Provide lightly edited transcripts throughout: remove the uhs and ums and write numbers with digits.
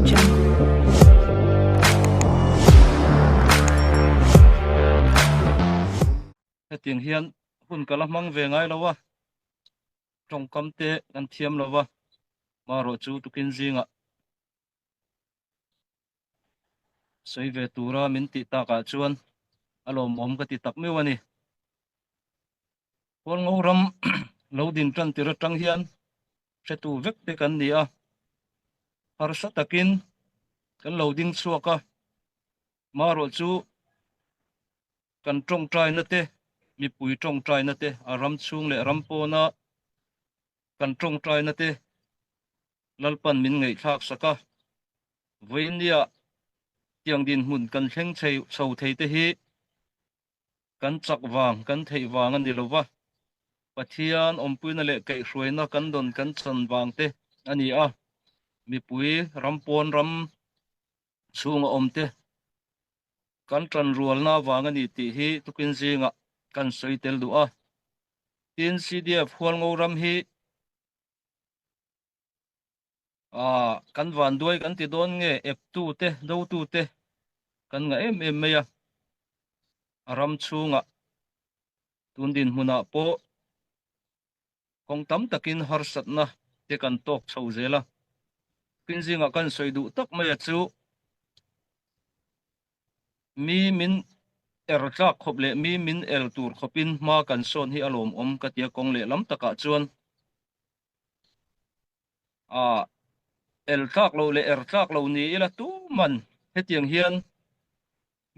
Jungle. Hetiang hian hun ka la hmang ve ngai lo a, tawngkam te kan thiam lo va, marawh chu tukin zingah sawi ve tura min tih takah chuan a lawmawm ka ti tak meuh a ni. Hualngo ram lo din tan tir atang hian hretu vek te kan ni a, harsa takin kan lo ding chhuak a, marawh chu kan tawngtaina te, mipui tawngtaina te, a ram chhung leh ram pawna kan tawngtaina te Lalpan min ngaihthlak sak a, vawinia tiang dinhmun kan thleng chho thei te hi kan chak vang, kan theih vang a ni lo va, Pathian awmpuina leh kaihhruaina kan dawn kan chan vang te a ni a, mipui ram pawn ram chhunga awm te kan tanrualna vang a ni tih hi tukin zingah kan sawi tel duh a. Tin, CDF Hualngo ram hi Ah, kan vanduai kan ti dawn nge eptu te, dotu te kan ngah em em mai a. A ram chhungah tun dinhmunah pawh kawng tam takin harsatna te kan tawk chho zel a. Tin zingah kan sawi duh tak mai a chu mi min er tlak khawp leh mi min el tur khawpin hma kan sawn hi a lawmawm ka tia kawng lehlam takah chuan A el tlak lo leh er tlak lo ni ila tuman hetiang hian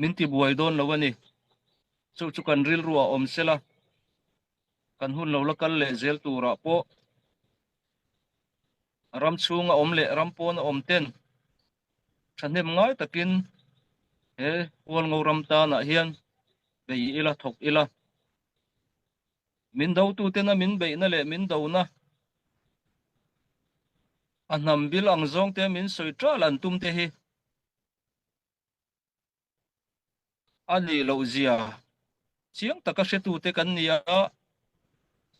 min ti buai dawn lo a ni. Chu chu kan rilru a awm sela, kan hun lo la kal leh zel turah pawh ram chhunga awm leh ram pawna awm ten thahnem ngai takin he Hualngo ram tanah hian bei ila thawk ila. Min dotutena min beihna leh min dona a hnam bil ang zawngte min sawi ṭal an tum te hi a nih loh zia chiang taka hretute kan ni a,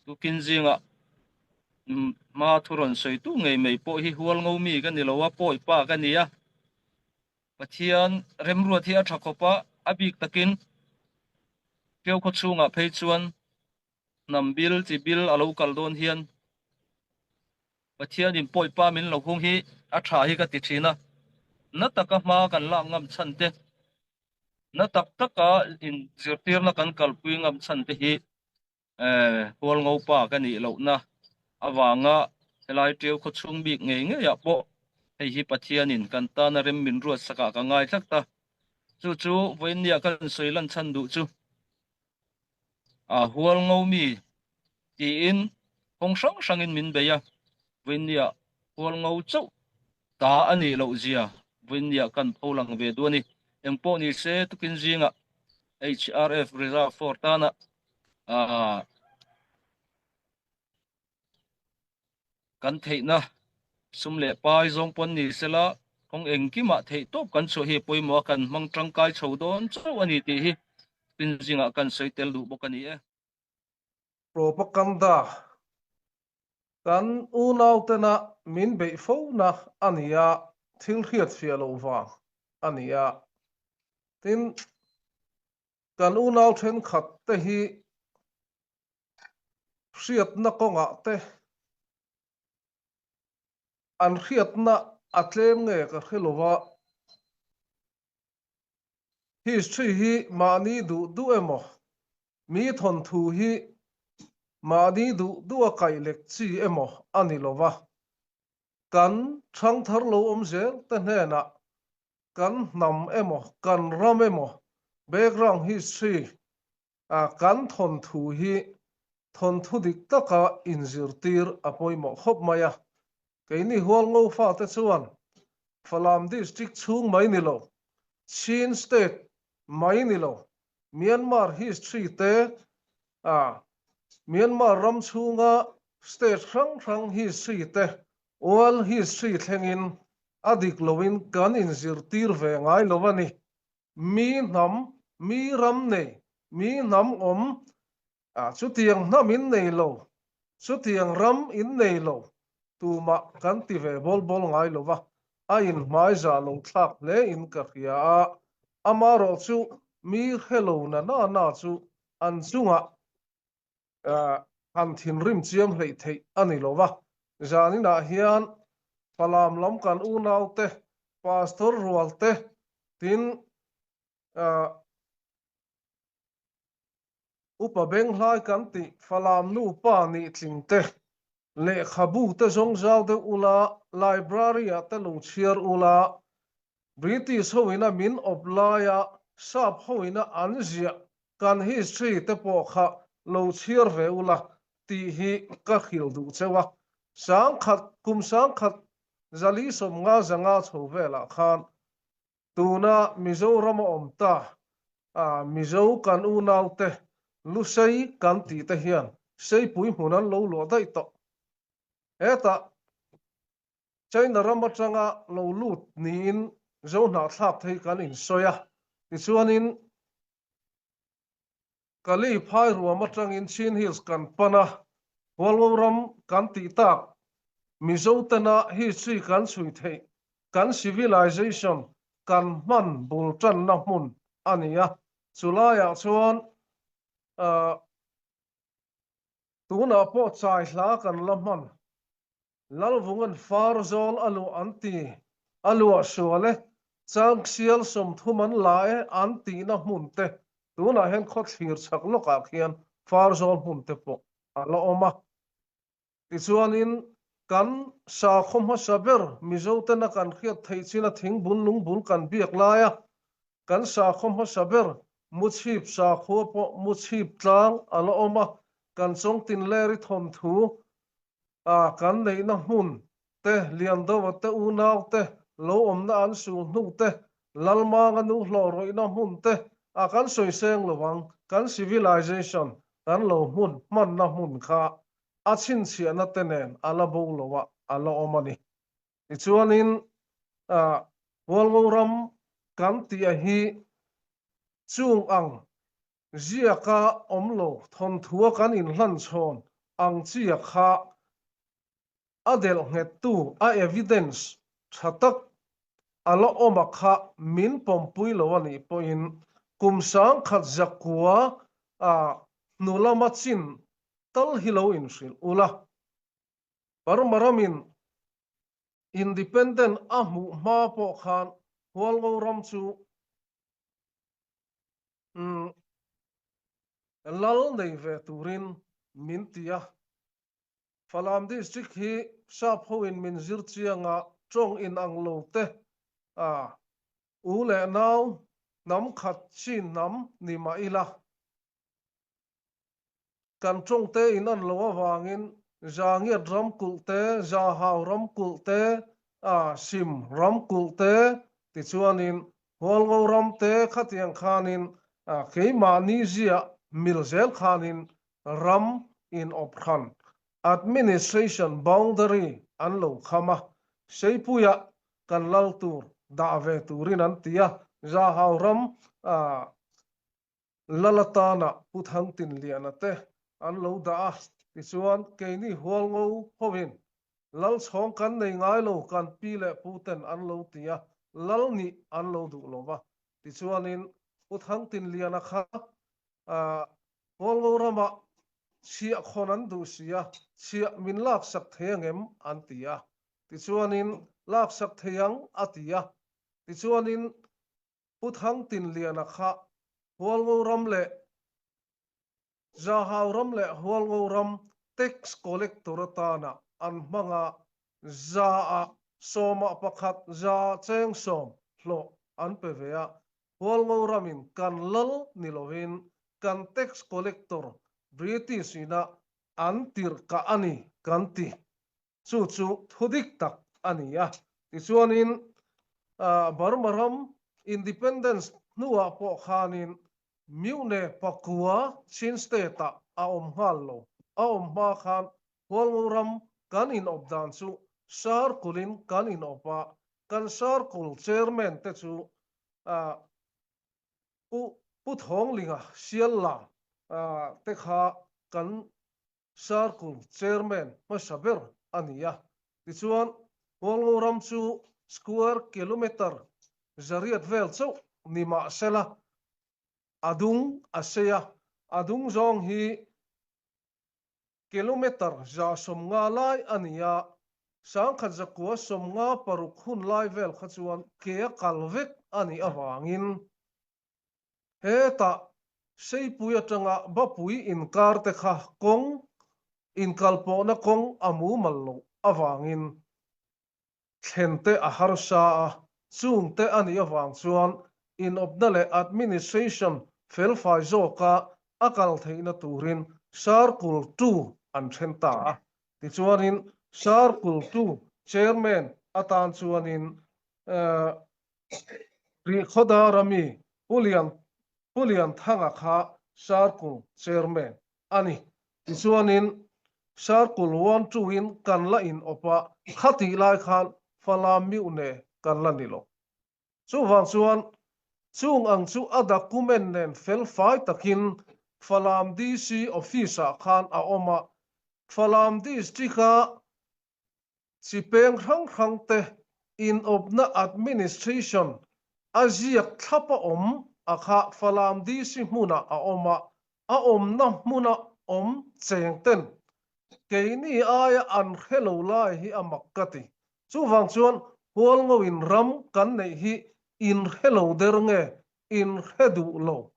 tukin zingah hma thu rawn sawitu ngei mai pawh hi hualngo mi ka ni lo a, pawi pa ka ni a. Pathian remruat hi a tha khawp a, a bik takin Ṭiau khaw chhungah phei chuan hnam bil chi bil a lo kal dawn hian Pathianin pawipa min lo hung hi a tha hi ka ti thin a, na taka hma kan lak ngam chhan te, na tak taka inzirtirna kan kalpui ngam chhan te hi Hualngopa ka nih lohna avanga helai ṭiau khaw chhung bik ngei ngeiah pawh hei hi Pathianin kan tana rem min ruat sakah ka ngai tlat a. Chu chu vawiinnia kan sawi lan chhan duh chu a Hualngo mi tiin kawng hrang hrangin min bei a, vawiinnia Hualngo chauh ta a nih loh zia vawiinnia kan pho lang ve duh a ni. Engpawh ni se tukin zingah HRF Reserve Force tana Kan theihna sum leh pai zawng pawn ni sela kawng engkimah theih tawp kan chhuah hi a pawimawh a, kan hmang tangkai chho dawn chauh a ni tih hi pin zingah kan sawi tel duh bawk a ni e. Propaganda kan unautena min beih fona a ni a, thil hriatfiah loh vang a ni a. Tin, Kan unau thenkhat te hi hriatna kawngah te an hriatna a tlem nge ka hre lo va, history hi mahni duh duh emaw, mi thawnthu hi mahni duh duh a kaih lek chi emaw a ni lo va, kan thangthar lo awm zel te hnenah kan hnam emaw, kan ram emaw background history a kan thawnthu hi thawnthu dik taka inzirtir a pawimawh khawp mai a. Keini Hualngo fate chuan Falam District chhung mai ni lo, Chin State mai ni lo, Myanmar history te a Myanmar ram chhunga state hrang hrang history te World history thlengin a dik loin kan inzirtir ve ngai lo a ni. Mi hnam, mi ram nei, mi hnam awm, ah chutiang hnam in nei lo, chutiang ram in nei lo, tumah kan ti ve bawl bawl ngai lo va. a inhmaizah lo thlak hle in ka hria a, amarawh chu mi hrelo na na na chu an chungah han thinrim chiam hleih theih a ni lo va. Zaninah hian Falam lam kan unaute, Pastor rualte tin Upa Benghlai kan tih Falam nupa nih tling te, lehkhabu te zawng zau deuh ula, library ah te lo chhiar ula, British ho ina min awp laia Sap ho ina an ziah kan history te pawh kha lo chhiar ve ula tih hi ka hrilh duh cheu a. Sangkhat, kum sangkhat 450 zanga chho velah khan Tuna Mizoram a awm ta a, Mizo kan unaute Lusei kan tih te hian Seipui hmun an lo luah daih tawh. Hetah China ram atanga lo lut niin Zo hnahthlak te hi kan insawi a, tichuanin Kali phai ruam atangin Chin Hills kan pan a, Hualngo ram kan tih tak Mizo tena history kan chhui theih, kan civilization kan hman bul tanna hmun a ni a, chulaiah chuan tunah pawh chai hla kan la hman. Lalvunga'n far zawl a luah an ti, a luah sual e, changsial 30 an la e an tihna hmun te, tunah hian khawthlir chhak lawkah khian far zawl hmun te pawh a la awm a. Tichuanin kan sakhaw hmasa ber Mizo tena kan hriat theih chin a thingbul lungbul kan biak laia kan sakhaw hmasa ber Muchhip sakhua pawh Muchhip tlang a la awm a, kan Chawngtinleri thawnthu A kan neihna hmun te, Liandova te unau te, lo awmna an sul hnu te, Lalmanga nu hlawh rawihna hmun te, a kan sawi seng lo ang, kan civilization kan lo hmun hmanna hmun kha a chhinchhiahna te nen a la bo lo a, a la awm a ni. Tichuanin Hualngo ram kan tih a hi chung ang Ziaka awm lo thawnthu a kan inhlanchhawn ang chia kha a delh nghettu a evidence tha tak a la awm a kha min pawmpui lo a nih pawhin kum 1000 zakua a hnu lama chin tal hi lo inhrilh ula. Burma ramin independent a hmuh hma pawh khan Hualngo ram chu Umm lal nei ve turin min ti a, Falam District hi sap hoin min zir chiang a, tawng in ang lo te a, u leh nau hnam khat chin hnam ni mah ila. Kan tawngte in an lo avangin Zangiat ram kulh te, Zahau ram kulh te, a Sim ram kulh te tichuanin Hualngo ram te khatiang khanin keimahni ziah mil zel khanin ram in awp hran administration boundary an lo kham a, Seipuiah kan lal tur dah ve turin an ti a, Zahau ram Lalatana Pu Thangtinliana te an lo dah a, tichuan keini Hualngo hovin Lalchhawng kan nei ngai lo kan pi leh pu ten an lo ti a, Lal nih an lo duh lo va. Tichuanin Pu Thangtinliana kha Hualngo ramah chhiah khawn an duh si a, chhiah min laksak thei angem an ti a, tichuanin laksak thei ang a ti a, tichuanin Pu Thangtinliana kha Hualngo ram leh Zahau ram leh Hualngo ram tax collector atana an hmang a, zaah sawmah pakhat zaah cheng sawm hlawh an pe ve a, Hualngo ramin kan lal ni lovin kan tax collector British ina an tirh kah a ni kan ti. Chu chu thu dik tak a ni a. Tichuanin Burma ram independence hnuah pawh khanin Myone pakua Chin State-ah a awm nghal lo. A awm hma khan Hualngo ram kan inawp dan chu Sarkulin kan inawp a, kan Sarkul chairman te chu Pu Pu Thawnglinga Siallam te kha kan Circle Chairman hmasa ber a ni a. Tichuan, Hualngo ram chu. square kilometre 800 vel chauh ni mah sela, a dung a sei a, a dung zawng hi kilometre 150 lai a ni a, 1956 hun lai vel kha chuan ke a kal vek a nih avangin hetah Seipui atanga Bapui inkar te kha kawng inkalpawhna kawng a mumal loh avangin thlen te a harsa a, chung te a nih avang chuan inawpna leh administration felfai zawka a kal theihna turin Circle 2 an then ta a. Tichuanin Circle 2 Chairman atan chuanin Rihkhawdara mi Pu Lian Pu Lianthanga kha Circle Chairman a ni. Tichuanin Circle 1 2 in kan la in awp a, khatih lai khan Falam Mune kan la ni lo. Chuvang chuan chung ang chu a document nen felfai takin Falam DC office ah khan a awm a, Falam District a Chi peng hrang hrang te inawpna administration a ziak thlap a awm a kha Falam DC hmunah a awm a, a awmna hmuna awm cheng ten keini aia an hre lo lai hi a mak ka ti. Chuvang chuan Hualngo in ram kan neih hi in hre lo der nge in hre duh lo.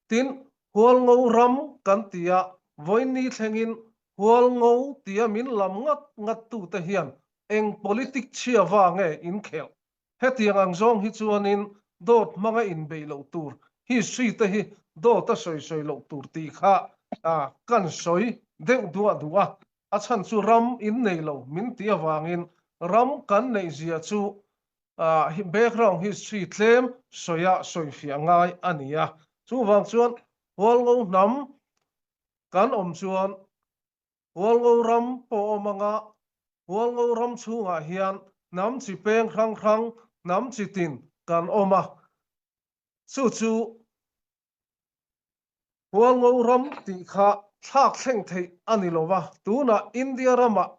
Tin, Hualngo ram kan ti a, vawiinni thlengin Hualngo tia min lam ngat ngat tute hian eng politic chhia va nge in khelh? Hetiang ang zawng hi chuanin dawt hmanga inbeih loh tur, history te hi dawt a sawi sawi loh tur tih kha kan sawi deuh duah duh a, a chhan chu ram in nei lo min tih avangin ram kan neih zia chu background history tlem sawi a sawifiah ngai a ni a. Chuvang chuan Hualngo hnam Kan awm chuan Hualngo ram pawh awm anga Hualngo ram chhungah hian hnam chi peng hrang hrang, hnam chi tin kan awm a. Chu chu Hualngo ram tih kha thlak thleng theih a ni lo va, tunah India ramah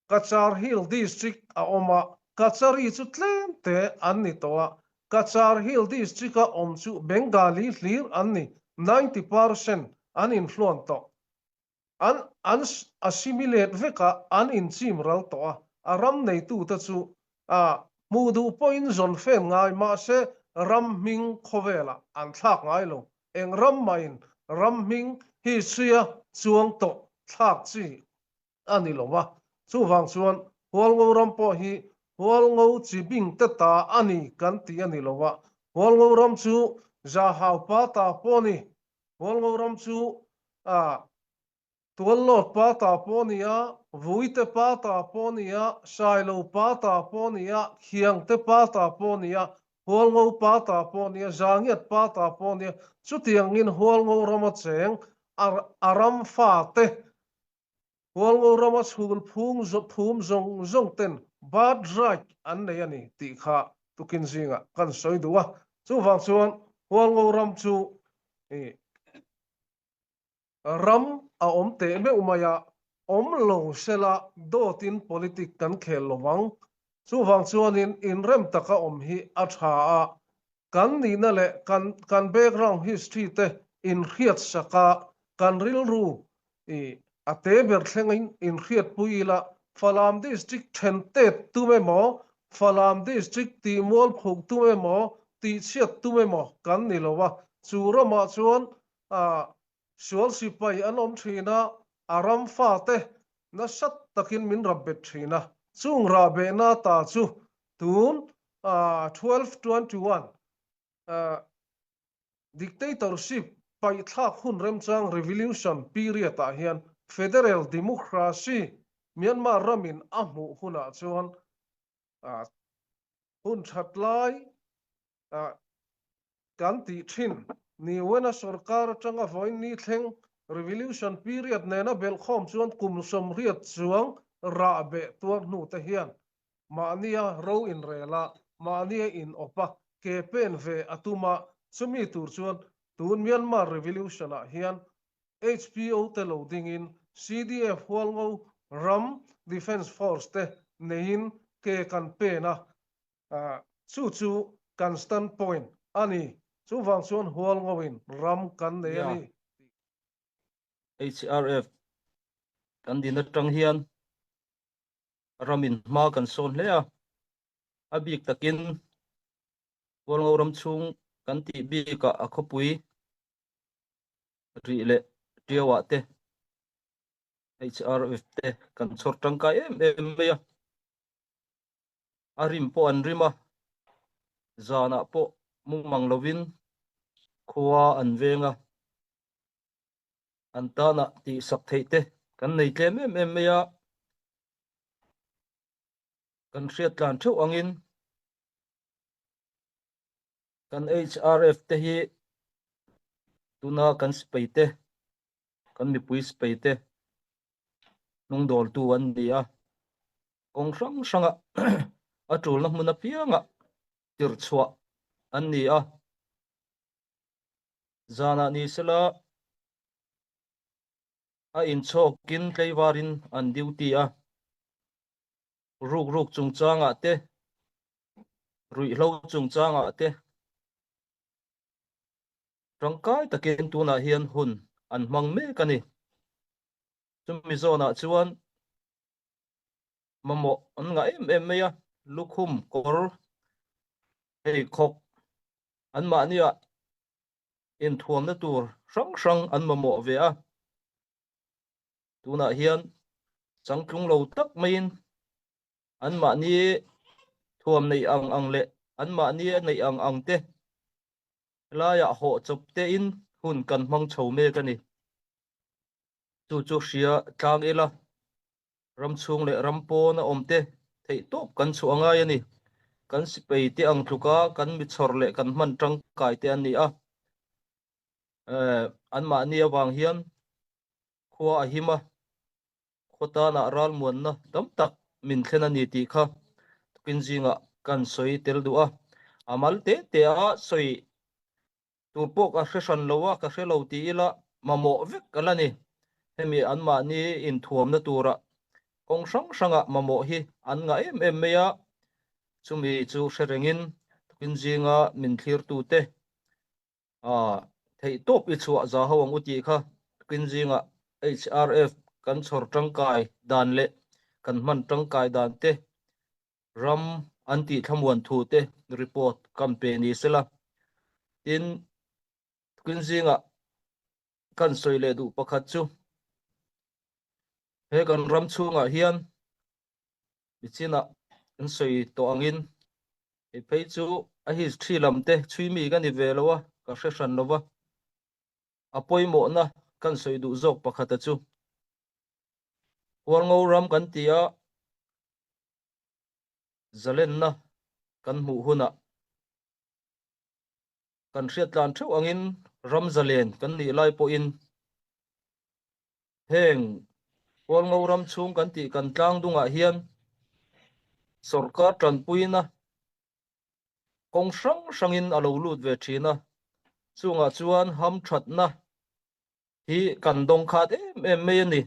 Cachar Hill District a awm a, Kachari chu tlem te an ni tawh a, Cachar Hill District a awm chu Bengali hlir an ni, 90% an inhluan tawh. An an assimilate vek a, an inchim ral tawh a, a ram neitute chu a hmuh duh pawhin zawn fen ngai mahse ram hming khawvelah an thlak ngai lo, eng ram mahin ram hming history a chuang tawh thlak chi a ni lo a, chuvang chuan Hualngo ram pawh hi Hualngo chi bing te ta a ni kan ti a ni lo a, Hualngo ram chu Zahau pa ta pawh a ni, Hualngo ram chu Tuallawt pa ta pawh a ni a, Vuite pa ta pawh a ni a, Sailo pa ta pawh a ni a, Khiangte pa ta pawh a ni a, Hualngo pa ta pawh a ni a, Zangiat pa ta pawh a ni a, chutiangin Hualngo rama cheng a ram fate Hualngo rama chhul phung phum zawng zawng ten birth right an nei a ni tih kha tukin zingah kan sawi duh a. Chuvang chuan Hualngo ram chu ram a awm teh meuh mai a, awm lo sela dawtin politic kan khel lo vang. Chuvang chuanin inrem taka awm hi a tha a, Kan nihna leh kan kan background history te inhriat sak a, kan rilru i a te ber thlengin inhriatpui ila, Falam District then tet tum emaw, Falam District tih mualphuk tum emaw, tihchhiat tum emaw kan ni lo a, chu ramah chuan sual sipai an awm thin a, a ram fate nasa takin min rapbet thin a, chung rahbehna ta chu tun 1221 dictatorship paihthlak hun remchang revolution period ah hian federal democracy Myanmar ramin a hmuh hunah chuan hun that lai kan tih thin ni Wena sorkar atanga vawiin ni thleng revolution period nena belhkhawm chuan kum 80 chuang rahbeh tuar hnu te hian Mahnia ro inrel a, mahnia in awp a, ke pen ve a tum a, chumi tur chuan tun Myanmar Revolution ah hian HPO te lo dingin CDF Hualngo ram Defence Force te neiin ke kan pen a. Chu chu kan stand point a ni. Chuvang chuan Hualngoin ram kan nei a ni. HRF kan din atang hian ramin hma kan sawn hle a, a bik takin Hualngo ram chhung kan tih bikah a khawpui rih leh tiauah te HRF te kan chhawr tangkai em em mai a. A rim pawh an rim a, zanah pawh mumang lovin khua an veng a, an tanah tihsak theih te kan nei tlem em em mai a, kan hriat tlan theuh angin kan HRF te hi tuna kan sipai te, kan mipui sipai te hnungdawltu an ni a, kawng hrang hranga a tulna hmun apiangah tirhchhuah an ni a. Zanah ni sela a inchhawkin tleivarin an duty a, ruk ruk chungchangah te, ruihhlo chungchangah te tangkai takin tunah hian hun an hmang mek a ni. Chumi zawnah chuan mamawh an ngah em em mai a, lukhum kawr pheikhawk anmahniah inthuamna tur hrang hrang an mamawh ve a. Tunah hian changtlung lo tak maiin anmahni thuam neih ang ang leh anmahni a neih ang ang te helaiah hawh chawp tein hun kan hmang chho mek a ni. Chu chu hria tlang ila ram chhung leh ram pawn a awm te theih tawp kan chhuah a ngai a ni. Kan sipai te ang tluka kan mi chhawr leh kan hman tangkai te an ni a. Anmahni avang hian khua a him a, khaw tanah ralmuanna tam tak min thlen a ni tih kha tukin zingah kan sawi tel duh a. A mal te te a sawi tur pawh ka hre hran lo a, ka hre lo ti ila mamawh vek ka la ni. Hemi anmahni inthuamna tura kawng hrang hrangah mamawh hi an ngah em em mai a, chumi chu hre rengin tukin zinga min thlirtute theihtawp i chhuah za ho ang u tih kha tukin zingah HRF kan chhawr tangkai dan leh kan hman tangkai dan te ram an tih thlamuan thu te report kan pe ni sela. Tin, tukin zingah kan sawi leh duh pakhat chu he kan ram chhungah hian nichinah kan sawi tawh angin hei phei chu a history lam te chhui mi ka ni ve lo a, ka hre hran lo va, a pawimawhna kan sawi duh zawk pakhata chu Hualngo ram kan ti a, zalenna kan hmuh hunah kan hriat tlan theuh angin ram zalen kan nih lai pawhin heng Hualngo ram chhung kan tih kan tlang dungah hian sawrkar tanpuina kawng hrang hrangin a lo lut ve thin a, chungah chuan hamthatna hi kan dawng khat em em mai a ni.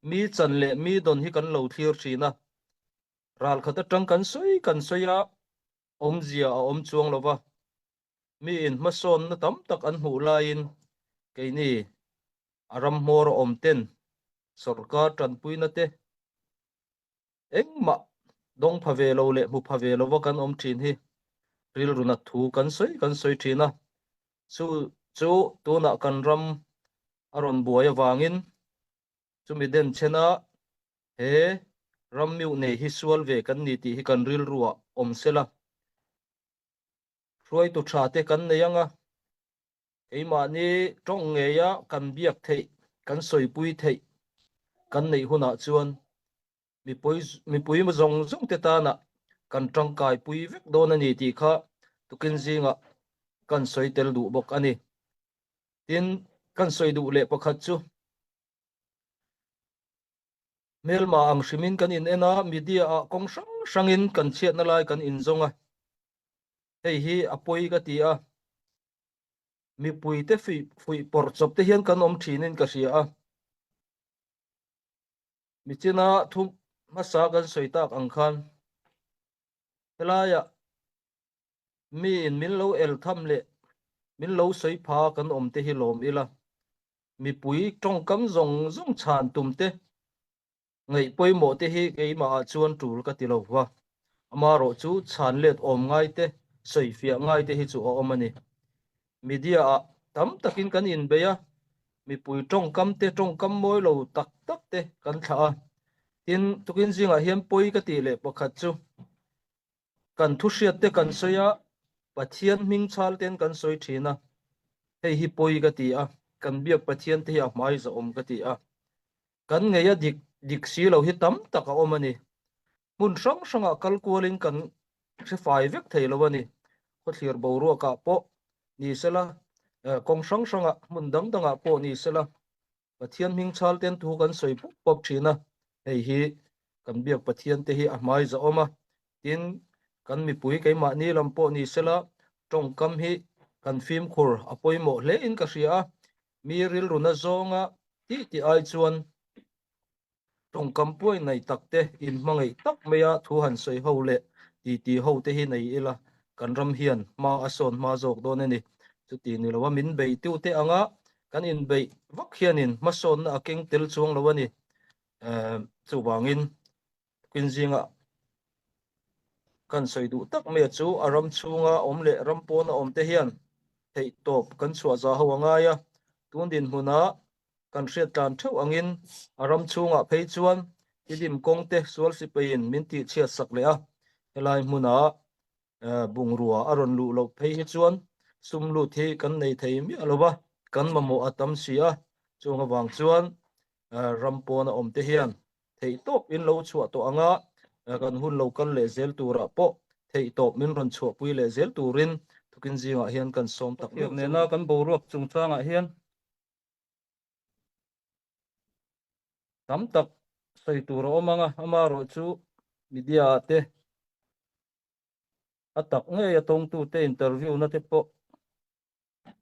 Mi chan leh mi dawn hi kan lo thlir thin a, ral khat atang kan sawi kan sawi a, awmzia a awm chuang lo va, mi in hmasawnna tam tak an hmuh laiin keini a ram hmawr a awm ten sawrkar tanpuina te Engmah dawng pha ve lo leh hmu pha ve lova kan awm thin hi rilru nat thu kan sawi kan sawi thin a, chu chu tunah kan ram a rawn buai avangin chumi den chena he ram miuh nei hi sual ve kan ni tih hi kan rilruah awm sela, hruaitu tha te kan nei ang a, keimahni tawng ngeia kan biak theih, kan sawipui theih kan neih hunah chuan mipui mipui zawng zawng te tana kan tangkai pui vek dawn a ni tih kha tukin zingah kan sawi tel duh bawk a ni. Tin, kan sawi duh leh pakhat chu hmelma ang hrimin kan in en a, media ah kawng hrang hrangin kan chhiatna lai kan inzawng a, hei hi a pawi ka ti a, mipuite fuih pawrh chawp te hian kan awm thinin ka hria a. Michina thu hmasa kan sawi tak ang khan helaiah. Miin min lo el tham leh min lo sawi pha kan awm te hi lawm ila, mipui tawngkam zawng zawng chhan tum te ngaih pawimawh te hi keimah ah chuan tul ka ti lo va, amarawh chu chhan let awm ngai te, sawi fiah ngai te hi chu a awm a ni. Media ah tam takin kan inbei a, mipui tawngkam te tawngkam mawi lo tak tak te kan thlah a, tin tukin zingah hian pawi ka tih leh pakhat chu Kan thu hriat te kan sawi a, Pathian hming chhal ten kan sawi thin a, hei hi pawi ka ti a, kan biak Pathian te hi a hmai zahawm ka ti a. Kan ngei a dik dik si lo hi tam tak a awm a ni. Hmun hrang hrangah kal kualin kan hre fai vek thei lo a ni. Khawthlir boruakah pawh ni sela, kawng hrang hrangah hmun dang dangah pawh ni sela, Pathian hming chhal ten thu kan sawi pawp pawp thin a, hei hi kan biak Pathian te hi a hmai zahawm a, tin kan mipui keimahni lam pawh ni sela tawngkam hi kan fimkhur a pawimawh hle in ka hria a, mi rilru na zawnga tih tih ai chuan tawngkam puai nei tak te inhmangaih tak maia thu han sawi ho leh titi ho te hi nei ila kan ram hian hma a sawn hma zawk dawn a ni. Chuti ni loa min beitu te anga Kan inbeih vak hianin hmasawnna a keng tel chuang lo a ni. Chuvangin tukin zinga kan sawi duh tak mai chu a ram chhunga awm leh ram pawna awm te hian theihtawp kan chhuah za ho a ngai a. Tun dinhmuna kan hriat tlan theuh angin a ram chhungah phei chuan tidim kawng te sual sipeiin min tihchhiat sak leh a, helai hmuna Bungrua a rawn luh loh phei hi chuan sum lut hi kan nei thei miah lo va, kan mamawh a tam si a, chung avang chuan ram pawna awm te hian theihtawp in lo chhuah tawh ang a, kan hun lo kal leh zel turah pawh theihtawp min rawn chhuahpui leh zel turin tukin zingah hian kan sawm tak meuh nena kan boruak chungchangah hian tam tak sawi tur a awm ang a, amaherawhchu media ah te A tak ngei a tawngtute interview na te pawh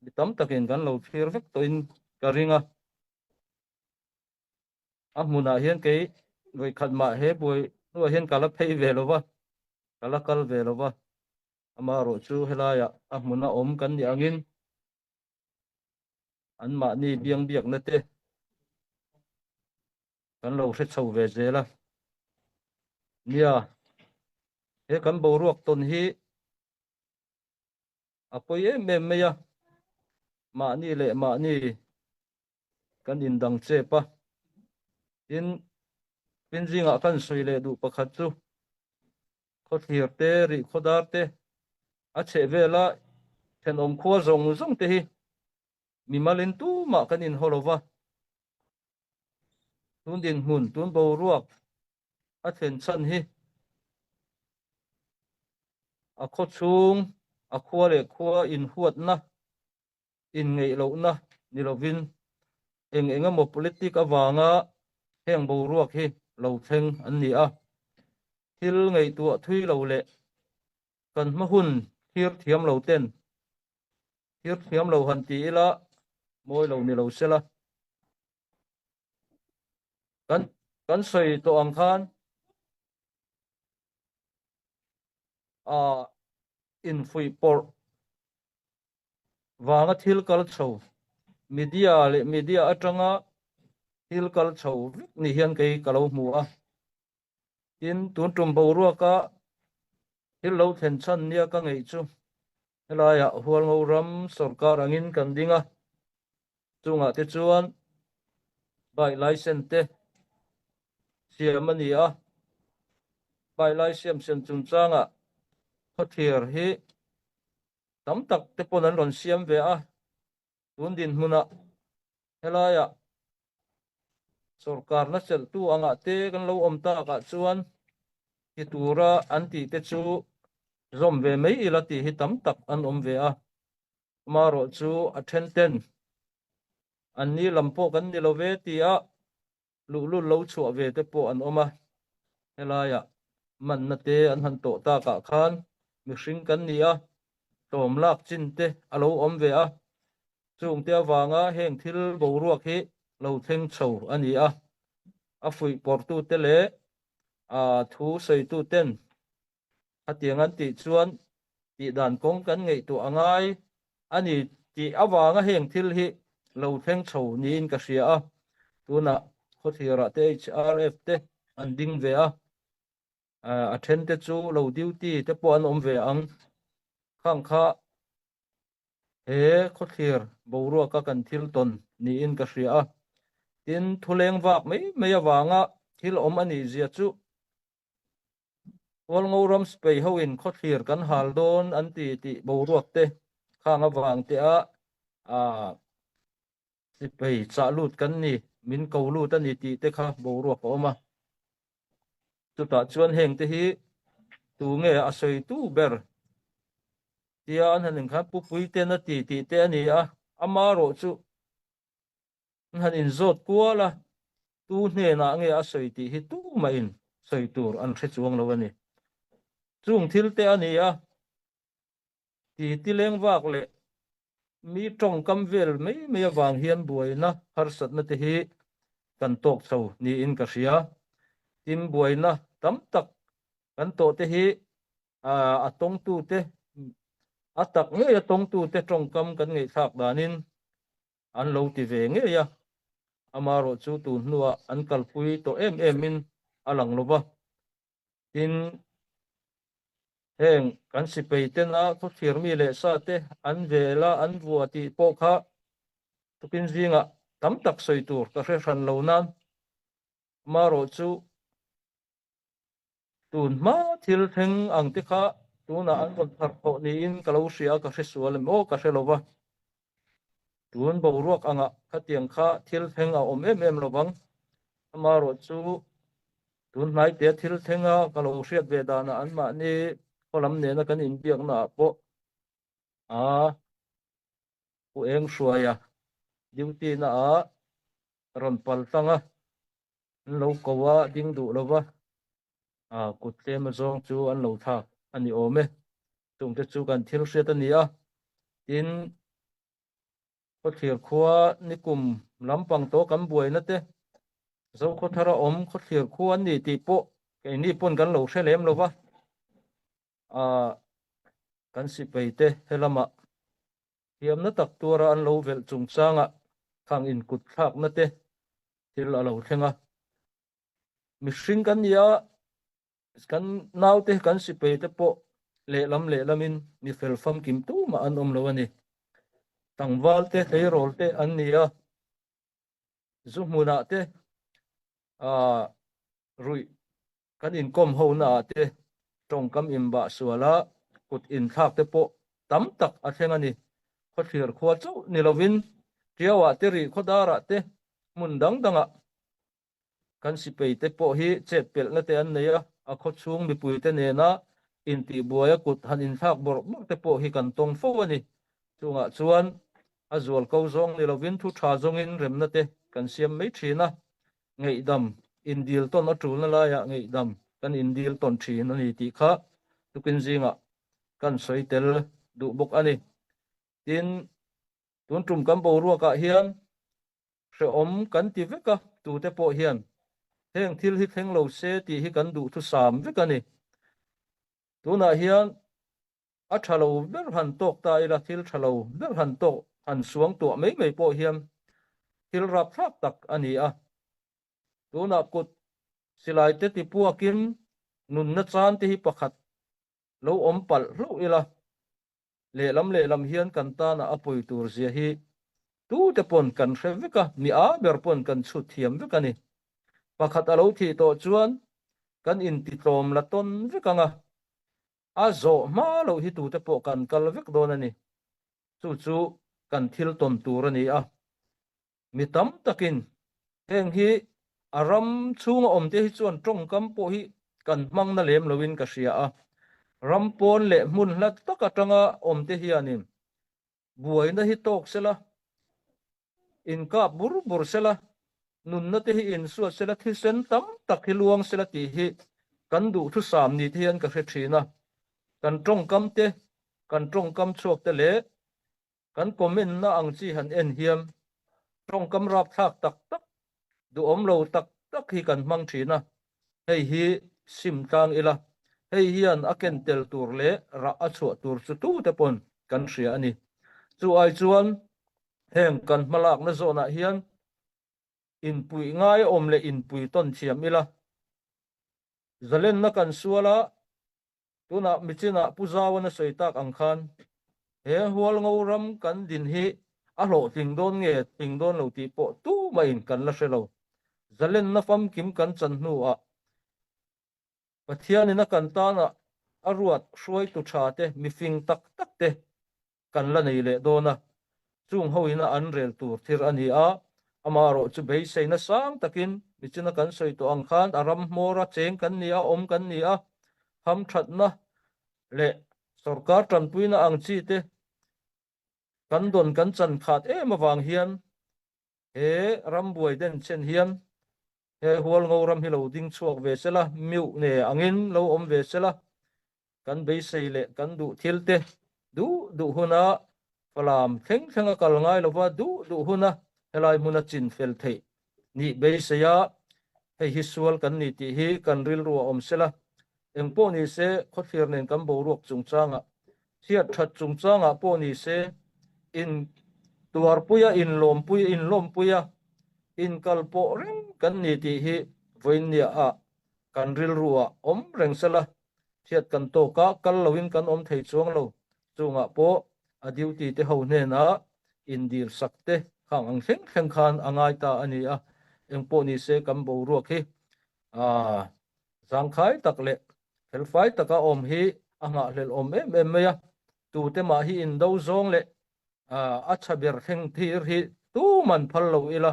mi tam takin kan lo thlir vek tawhin ka ring a. A hmunah hian kei vawikhat mah he buai hnuah hian ka la phei ve lo va, ka la kal ve lo va. Amaherawhchu helaiah a hmuna awm kan nih angin anmahni biangbiakna te kan lo hre chho ve zel a. Nia, he kan boruak tawn hi a pawi em em mai a, mahni leh mahni kan indang chep a. Tin, tin zingah kan sawi leh duh pakhat chu khawthlir te, rih khawdar te, a chheh vela thenawm khua zawng zawng te hi mimalin tumah kan inhaw lo va. Tun dinhmun, tun boruak a thlen chhan hi a khaw chhung, a khua leh khua inhuatna, inngeih lohna ni lovin eng eng emaw politic avanga heng boruak hi lo thleng an ni a. Thil ngaihtuah thui lo leh kan hma hun thlir thiam lo ten thlir thiam lo han ti ila mawi lo ni lo sela. Kan kan sawi tawh ang khan a infuih pawrh vanga thil kal chho media leh media atanga thil kal chho vek ni hian kei ka lo hmu a. Tin, tun tum boruaka thil lo thlen chhan nia ka ngeih chu helaiah Hualngo ram sorkar angin kan ding a, chungah te chuan bike licence te siam a ni a, bike licence siam chungchangah khawthlir hi tam tak te pawn an rawn siam ve a, tun dinhmunah helaiah sorkarna chelhtu angah te kan lo awm takah chuan ti tura an tih te chu zawm ve mai ila tih hi tam tak an awm ve a, amaherawh chu a then ten an ni lam pawh kan ni lo ve tia luhlul lo chhuah ve te pawh an awm a, helaiah manna te an han tawh takah khan mihring kan ni a, tlawm lak chin te a lo awm ve a, chungte avanga heng thil boruak hi lo thleng chho a ni a, a fuihpawrhtute leh a thu sawituten hetiang an tih chuan. tih dan kawng kan ngaihtuah a ngai a ni tih avanga heng thil hi lo thleng chho niin ka hria a. Tunah khawthirah te HRF te an ding ve a, a then te chu lo duty te pawh an awm ve ang. Khang kha he khawthlir boruaka kan thil tawn niin ka hria a. Tin, thuleng vak mai mai avanga thil awm a nih zia chu Hualngo ram spei hoin khawthlir kan hal dawn an ti tih boruak te khang avang te a sipei chah lut kan ni, min ko lut a ni tih te kha boruak a awm a. Chutah chuan heng te hi tu nge a sawitu ber tia an han inkhan Pu Puiten a ti tih te a ni a, amarawh chu An han inzawt kual a, tu hnenah nge a sawi tih hi tumahin sawi tur an hre chuang lo a ni. Chung thil te a ni a, ti ti leng vak leh mi tawngkam vel mai mai avang hian buaina harsatna te hi kan tawk chho niin ka hria. Tin, buaina tam tak kan tawh te hi a tawngtute, a tak ngei a tawngtute tawngkam kan ngaihthlak danin An lo ti ve ngei a, amarawh chu tun hnuah an kalpui tawh em emin a lang lo va. Tin, heng kan sipei tena khawthlir mi leh sa te an vel a, an vua tih pawh kha tukin zingah tam tak sawi tur ka hre hran lo nan, amarawh chu Tun hma thil thleng ang te kha tunah an rawn pharh thawh niin ka lo hria a, ka hre sual em aw ka hre lo va. Tun boruak angah khatiang kha thil thleng a awm em em lo vang. Amarawh chu tun hnaite thil thlenga ka lo hriat ve danah anmahni khaw lam nena kan inbiaknaah pawh a Pu Eng Hruaia duty naah rawn pal tlang a. An lo ko a, ding duh lo va, kut tlem azawng chu an lo thlak a ni awm e. Chungte chu kan thil hriat a ni a, tin, Khawthlir khua nikum lampang tawh kan buaina te, Zokhawthara awm khawthlir khua an ni tih pawh keini pawn kan lo hre lem lo va, kan sipai te helamah Thiamna tak tuara an lo velh chungchangah khang inkut thlakna te thil a lo thleng a. Mihring kan ni a, kan naute kan sipei te pawh lehlam lehlamin mi fel famkim tumah an awm lo a ni. Tlangval te, tleirawl te an ni a, zu hmunah te ruih Kan inkawm honaah te tawngkam inbah suala kut inthlak te pawh tam tak a thleng a ni. Khawthlir khua chauh ni lovin Tiauah te rih khawdarah te hmun dang dangah kan sipei te pawh hi chet pelhna te an nei a, a khawchhung mipui te nena intihbuaia kut han inthlak bawrh bawrh te pawh hi kan tawng fo a ni. Chungah chuan a zual ko zawng ni lovin thu tha zawngin remna te kan siam mai thin a, ngaihdam indil tawn a tulna laiah ngaihdam kan indil tawn thin a ni tih kha tukin zingah kan sawi tel duh bawk a ni. Tin, tun tum kan boruakah hian hrehawm kan ti vek a, tute pawh hian heng thil hi thleng lo se tih hi kan duhthusam vek a ni. Tunah hian A tha lo ber han tawk ta ila, thil tha lo ber han tawk han suang tuah mai mai pawh hian thil rapthlak tak a ni a. Tunah kut silai te ti puakin nunna chan te hi pakhat lo awm palh hlauh ila, lehlam lehlam hian kan tana a pawi tur zia hi tute pawn kan hre vek a, mi a ber pawn kan chhut thiam vek a ni. Pakhat a lo thih tawh chuan kan intitlawm la tawn vek ang a, A zawh hma loh hi tute pawh kan kal vek dawn a ni. Chu chu kan thil tawn tur a ni a. Mi tam takin heng hi a ram chhunga awmte hi chuan tawngkam pawh hi kan hmang na lem loin ka hria a. Ram pawn leh hmun hla tak atanga awmte hianin Buaina hi tawk sela, inkap bur bur sela, nunna te hi insuat sela, thisen tam tak hi luang sela tih hi kan duhthusam ni te hian ka hre thin a. Kan tawngkam te, kan tawngkam chhuak te leh kan comment na ang chi han en hian tawngkam rapthlak tak tak, duhawm lo tak tak hi kan hmang thin a, hei hi sim tlang ila. Hei hian a ken tel tur leh rah a chhuah tur chu tute pawn kan hria a ni. Chu ai chuan heng kan hmalakna zawnah hian inpuih ngai awm leh inpui tawn thiam ila. Zalenna kan sual a, tunah michinah Pu Zauan a sawi tak ang khan he Hualngo ram kan din hi a hlawhtling dawn nge tling dawn lo tih pawh tumahin kan la hre lo. Zalenna famkim kan chan hnuah Pathianin a kan tana a ruat hruaitu tha te, mifing tak tak te kan la nei leh dawn a, chung ho ina an rel tur thil a ni a, amaherawh chu beiseina sang takin michina kan sawi tawh ang khan a ram hmawra cheng kan ni a, awm kan ni a, hamthatna leh sorkar tanpuina ang chi te kan dawn kan chan khat em avang hian he rambuai denchhen hian He Hualngo ram hi lo ding chhuak ve sela, miuh ne angin lo awm ve sela, kan beisei leh kan duh thil te duh duh huna Falam thleng thleng a kal ngai lova duh duh huna helai hmuna chin fel theih nih beisei a, hei hi sual kan ni tih hi kan rilru a awm sela, engpawh ni se khawthlir nen kan boruak chungchangah, chhiat that chungchangah pawh ni se, in tuarpuia inlawmpui inlawmpuia Inkal pawh reng kan ni tih hi vawiinniah ah kan rilru ah awm reng sela, hriat kan tawk a, kal loin kan awm thei chuang lo. Chungah pawh a duty te ho hnenah indil sak te khang ang thleng thleng khan a ngai ta a ni a, engpawh ni se kan boruak hi ah zangkhai tak leh felfai taka awm hi a nghahhlelh awm em em mai a, tute mah hi indo zawng leh A tha ber thleng thir hi tuman phal lo ila,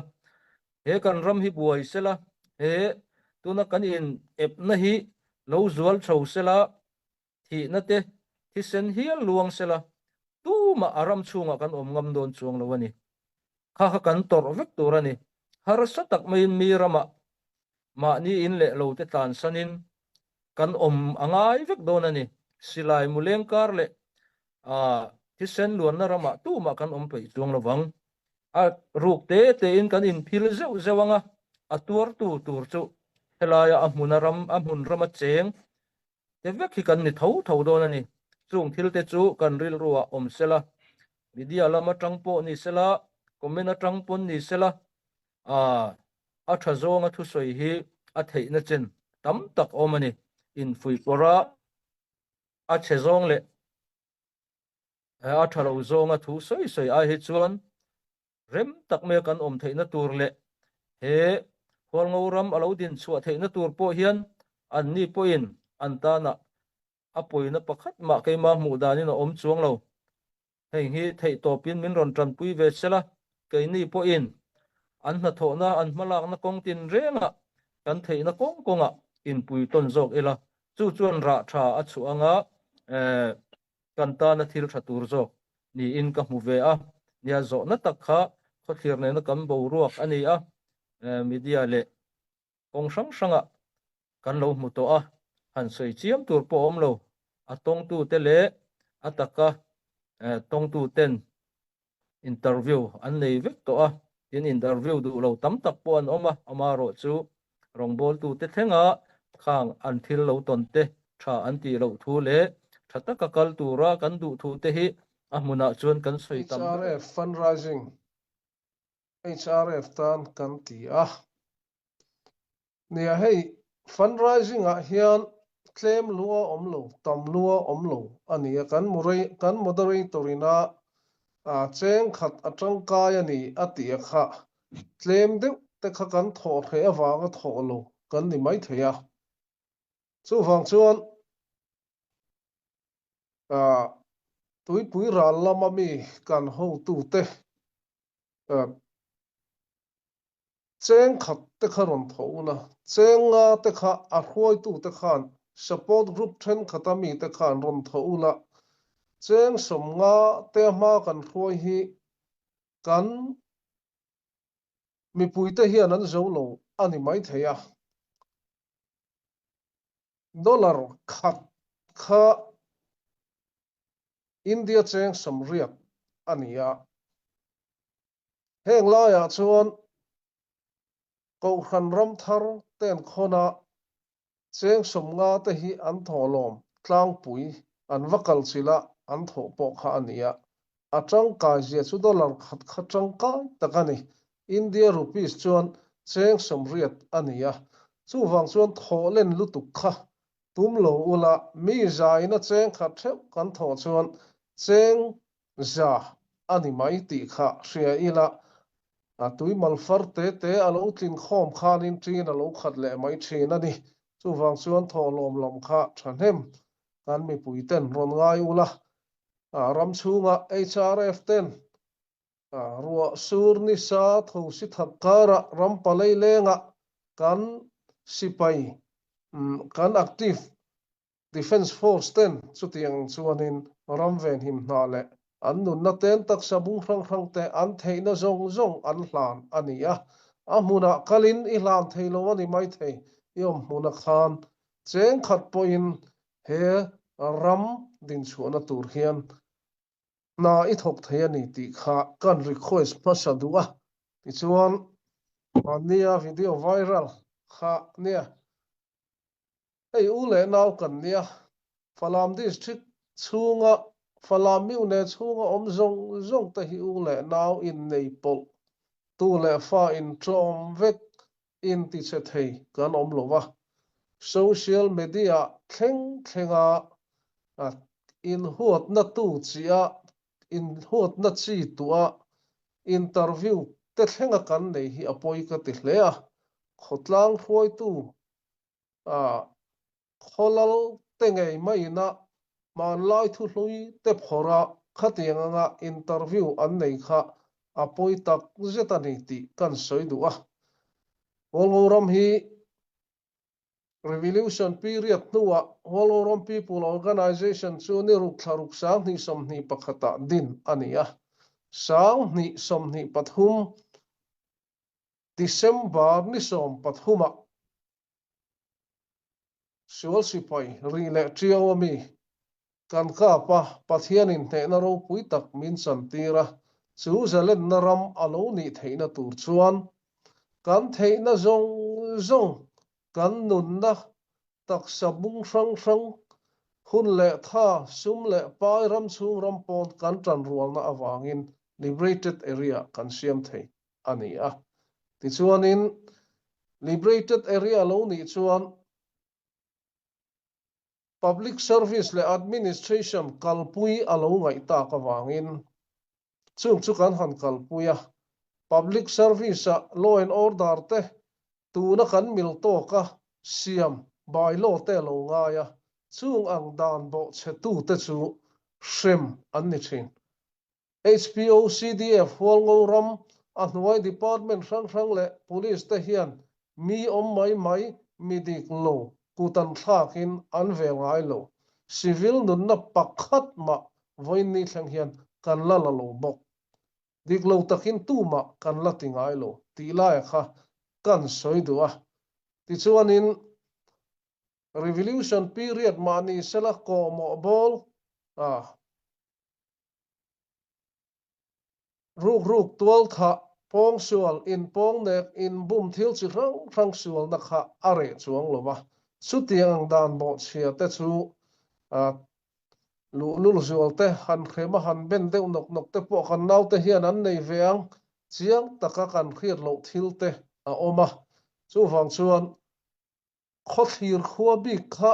he kan ram hi buai sela, he tuna kan in epna hi lo zual chho sela, thihna te thisen hial luang sela, tumah a ram chhungah kan awm ngam dawn chuang lo a ni. Kha kha kan tawrh vek tur a ni. Harsa tak maiin mi ramah mahni in leh lo te tlansanin kan awm a ngai vek dawn a ni. Silai muleng kar leh thisen luanna ramah tumah kan awm peih chuang lovang. A ruk te tein kan inphil zeuh zeuh ang a, a tuartu tur chu helaia a hmuna ram, a hmun rama cheng te vek hi kan ni tho tho dawn a ni. Chung thil te chu kan rilruah awm sela, media lam atang pawh ni sela, comment atang pawn ni sela, a tha zawnga thusawi hi a theihna chen tam tak awm a ni. Infuihpawrh a, a chhe zawng leh a tha lo zawnga thu sawi sawi ai hi chuan rem tak maia kan awm theihna tur leh he Hualngo ram a lo din chhuah theihna tur pawh hian anni pawhin an tana a pawina pakhat mah keimah hmuh danin a awm chuang lo. Hei hi theihtawpin min rawn tanpui ve sela, keini pawhin an hnathawhna, an hmalakna kawng tinrengah kan theihna kawng kawngah inpui tawn zawk ila, chu chuan rah tha a chhuah anga kan tana thil tha tur zawk niin ka hmu ve a. Nia zawhna tak kha khawthlir nena kan boruak a ni a, media leh kawng hrang hrangah kan lo hmu tawh a, han sawi chiam tur pawh a awm lo. A tawngtute leh a taka tawngtuten interview an nei vek tawh a, tin interview duh lo tam tak pawh an awm a, amaherawh chu rawngbawltute thlenga khang an thil lo tawn te tha an tih loh thu leh tha taka kal tura kan duh thu te hi a hmunah chuan kan sawi tam ber. HRF Fundraising HRF tan kan ti a. Nia hei fundraising ah hian tlem lua awm lo, tam lua awm lo a ni a, kan kan moderator ina cheng khat a tangkai a ni a tih a kha tlem deuh te kha kan thawh hreh avanga thawh lo kan ni maithei a. Chuvang chuan tuipui ral lama mi kan hotute Cheng khat te kha rawn tho un a, cheng nga te kha a hruaitu te khan support group thenkhat a mi te khan rawn tho un a, cheng 50 te a hma kan hruai hi kan mipui te hian an zo lo a ni maithei a. Dollar khat kha India cheng 80 a ni a. Heng laiah chuan Kohhran ram thar ten khawnah Cheng 50 te hi an thawhlawm tlangpui an va kal chilh a, an thawh pawh kha a ni a. A tangkai zia chu dollar khat kha tangkai tak a ni. India rupees chuan cheng 80 a ni a. Chuvang chuan thawh len lutuk kha tum lo ula, mi zaina cheng khat theuh kan thawh chuan cheng 100 a ni mai tih kha hria ila, a tui mal far te te a lo tlin khawm khanin ṭin a lo khat leh mai ṭhin a ni. Chuvang chuan thawhlawm lam kha ṭhahnem kan mipui ten rawn ngai ula, ram chhunga HRF ten ruah sur nisa tho si thak karah ram palei lengah kan sipai kan active Defence Force ten chutiang chuanin ram venhim hna leh an nunna ten taksa bung hrang hrang te an theihna zawng zawng an hlan a ni a. A hmunah kalin i hlan thei lo a ni maithei, i awm hmuna khan cheng khat pawhin he ram dinchhuahna tur hian hna i thawk thei a ni tih kha kan request hmasa duh a. Tichuan, mahnia video viral kha nia Hei u leh nau kan nia, Falam District chhunga Falam Mune chhunga awm zawng zawng te hi u leh nau innei pawlh tu leh fa inṭawm vek intichhe thei kan awm lo va. Social media thleng thlenga inhuatna tu chi-a inhuatna chi tuah interview te thlenga kan nei hi a pawi ka ti hle a, khawtlang hruaitu a khawlal te ngei maiin a hmanlai thuhlui te phawrh a khatiang anga interview an nei kha a pawi tak zet a ni tih kan sawi duh a. Hualngo ram hi Revolution period hnuah Hualngo ram People Organisation chu ni ruk thla ruk 2021 ah din a ni a, 2023 December ni 13 ah Sual sipai ri leh ṭiau a mi kan kap a, Pathianin hnehna ropui tak min chantir a, chu zalenna ram a lo nih theihna tur chuan kan theihna zawng zawng, kan nunna taksa bung hrang hrang, hun leh tha, sum leh pai ram chhung ram pawn kan ṭanrualna avangin liberated area kan siam thei. a ni a. Tichuanin Liberated Area lo nih chuan Public Service leh Administration kalpui a lo ngaih tak avangin chung chu kan han kalpui a. Public Service-a Law and Order te tuna kan mil tawka siam by-law te a lo ngai a, chung ang dan bawhchhetute chu hrem an ni thin. HPO, CDF, Hualngo ram, a hnuai department hrang hrang leh Police te hian mi awm mai mai, mi dik lo, kut an thlakin an vel ngai lo. Civil nunna pakhat mah vawiin ni thleng hian kan la la lo bawk. Dik lo takin tumah kan la ti ngai lo tih laia kha kan sawi duh a. Tichuanin Revolution period mahni sela kawhmawh bawl a. Rukruk tual thah, pawngsual, inpawngnek, inbum thil chi hrang hrang sualna kha a reh chuang lo va. Chutiang ang dan bawhchhia te chu luhlul zual te, han hrem a han ben deuh nawk nawk te pawh kan naute hian an nei ve ang, chiang taka kan hriat loh thil te a awm a. Chuvang chuan Khawthlir khua bik kha